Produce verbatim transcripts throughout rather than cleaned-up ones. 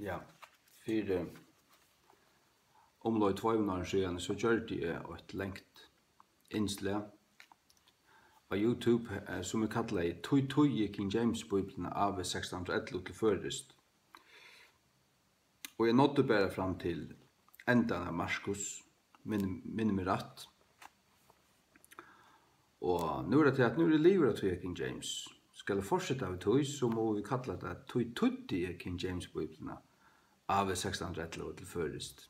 Ja, fyri umleið tveimum árum síðan, so gjørdi eg eitt langt innslag á YouTube, eh, sum eg kallaði "Tí týði King James Bíbliuna A V sekstan hundrað og ellivu til føroyskt". Og eg náddi bara fram til endan av Markus, minn-, minnir meg rætt. Og nú er tað tað, at nú eri eg liðugur at týða King James. Skal eg fortseta við tí, so mugu vit kalla tað, "Tí týddi eg King James Bíbliuna, A V sekstan hundrað og ellivu, til føroyskt."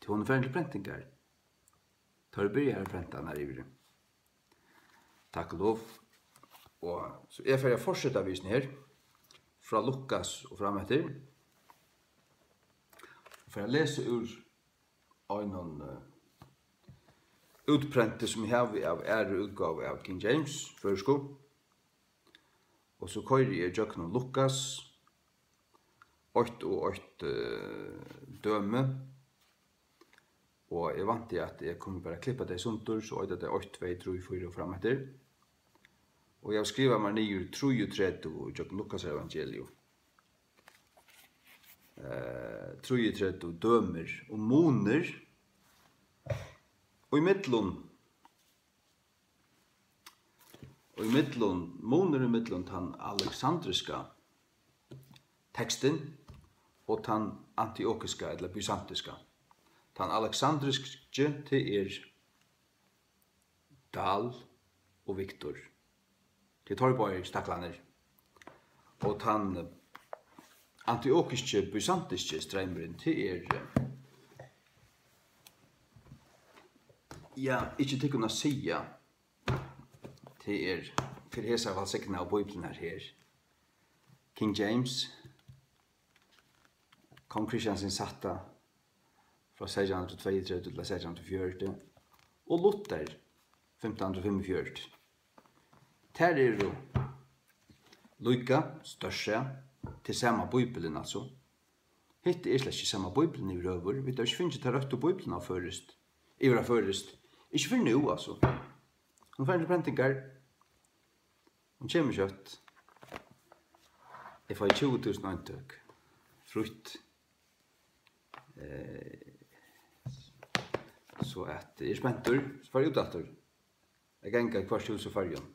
Tí hon er farin til prentingar. Tá eru byrjaðar at prenta hana yvir. Takk og lov. Og so eg fari at fortseta við hesum her, frá Lukas og fram eftir. Og fari at lesa úr einum, eh, útprenti, sum eg havi av aðru útgávu av King James, føroysku. Og so koyri eg gjøgnum Lukas eitt og eitt, eh, dømi. Og eg vænti, at eg kunnu bara klippa tey sundur, so eita tey eitt, tvey, trý, fýra og fram eftir. Og eg havi skrivað mær niður trýogtretivu í gjøgnum Lukasar evangelium. Eh, trýogtretivu dømir og munir. Og í millum, og í millum, munur í millum tann aleksandriska tekstin og tann antiokiska ella bysantiska. Tann aleksandriski, tað er Dahl og Victor. Tað eru teir báðir staklarnir. Og tann antiokiski, bysantiski streymurin, tað er, eh, ja, ikki tykkum at siga, tað er fyri hesa vælsignaðu bíbliuna her. King James, Kong Christian sín sætta, frá seytjan hundrað og tveyogtretivu til seytjan hundrað og fjøruti, og Luther, fimtan hundrað og fimmogfjøruti. Tær eru líka stórsæð til sama bíbilin, altso. Hetta er slett ikki sama bíbilin yvirhøvur. Vit hava ikki fingið ta røttu bíbilin á føroyskt, yvir á føroyskt. Ikki fyrr nú, altso. Hon fer til prentingar. Hon kemur skjótt. Eg fái tjúgu túsund eintøk. Frítt. Eh, so at eg eri spentur. So fari eg út aftur. Eg ganga í hvørt hús í Føroyum.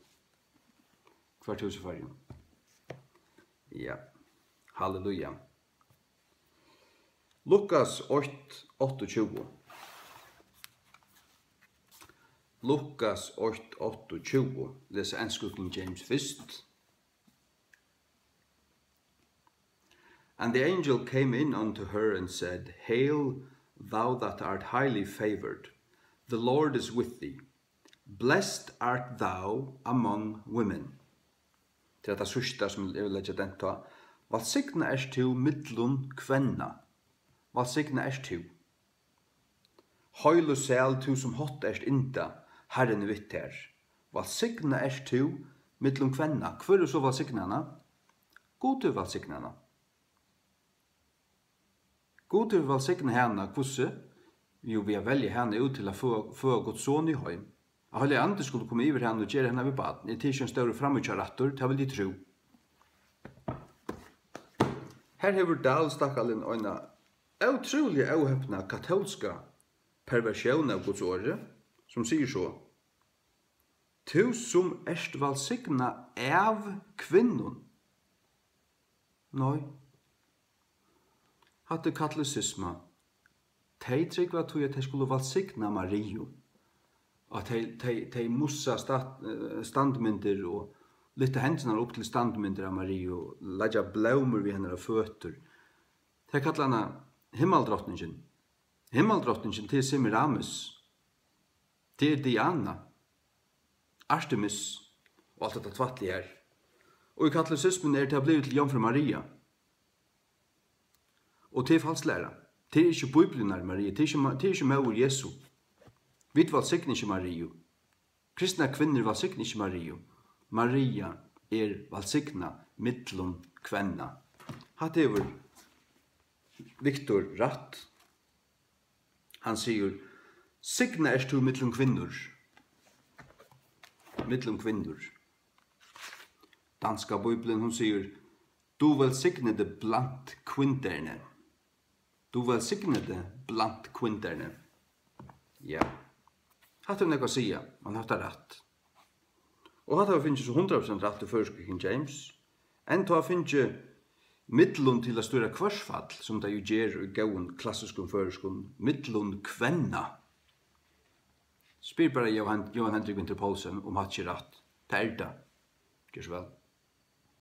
Hvørt hús í Føroyum. Ja. Halleluja. Lukas eitt, áttaogtjúgu. Lukas eitt, áttaogtjúgu. Lesa ensku King James fyrst. And the angel came in unto her and said, "Hail, thou that art highly favored, the Lord is with thee. Blessed art thou among women." Tað er tað síðsta, sum eg vil leggja dent á. "Vælsignað ert tú millum kvenna." Vælsignað ert tú. "Heil og sæl, tú sum hótt ert ynda, Harrin er við tær. Vælsignað ert tú millum kvenna." Hvør hevur so vælsignað hana? Gud hevur vælsignað hana. Gud hevur vælsignað hana, hvussu? Jú, við at velja hana út til at føða, føða Guds son í heim. At Heilagi Andi skuldi koma yvir hana og gera hana við barn, er tað ikki ein stórur framíhjárættur? Tað vil eg trúgva. Her hevur Dahl, stakkalin, eina ótrúliga óhepna katólska perversión av Guds orði, sum sigur so: "Tú sum ert vælsignað av kvinnum." Nei. Hatta er katolisisma. Tey trúgva tí, at tey skulu vælsigna Mariu. At tey, tey, tey mussa stat-, eh, standmyndir og lyfta hendurnar upp til standmyndir av Mariu og leggja blómur við hennara føtur. Tey kalla hana himmaldrotningin. Himmaldrotningin, tað er Semiramis. Tað er Diana, Artemis og alt hetta tvætlið her. Og í katolisismuni er tað blivið til Jomfrú Maria. Og tað er falsk læra. Tað er ikki Bíbliunnar Maria, tað er ikki ma-, tað er ikki móðir Jesu. Vit vælsigna ikki Mariu. Kristnar kvinnur vælsigna ikki Mariu. Maria er vælsignað millum kvenna. Hatta hevur Victor rætt. Hann sigur: "Signað ert tú millum kvinnur." Millum kvinnur. Danska Bíblian, hon sigur: Du velsignede blandt kvinderne. Du velsignede blandt kvinderne. Ja. Hatta hevur nógv at siga, men hatta er rætt. Og hatta hava vit fingið so hundrað prosent rætt í føroysku King James. Enntá fingið miðlun til at stýra hvørsfall, sum tað jú ger í góðum klassiskum føroyskum, miðlun kvenna. Spyr bara Jóhan, Jóhan Hendrik Winther Poulsen, um hatta ikki er rætt. Tað er tað. Ger so væl.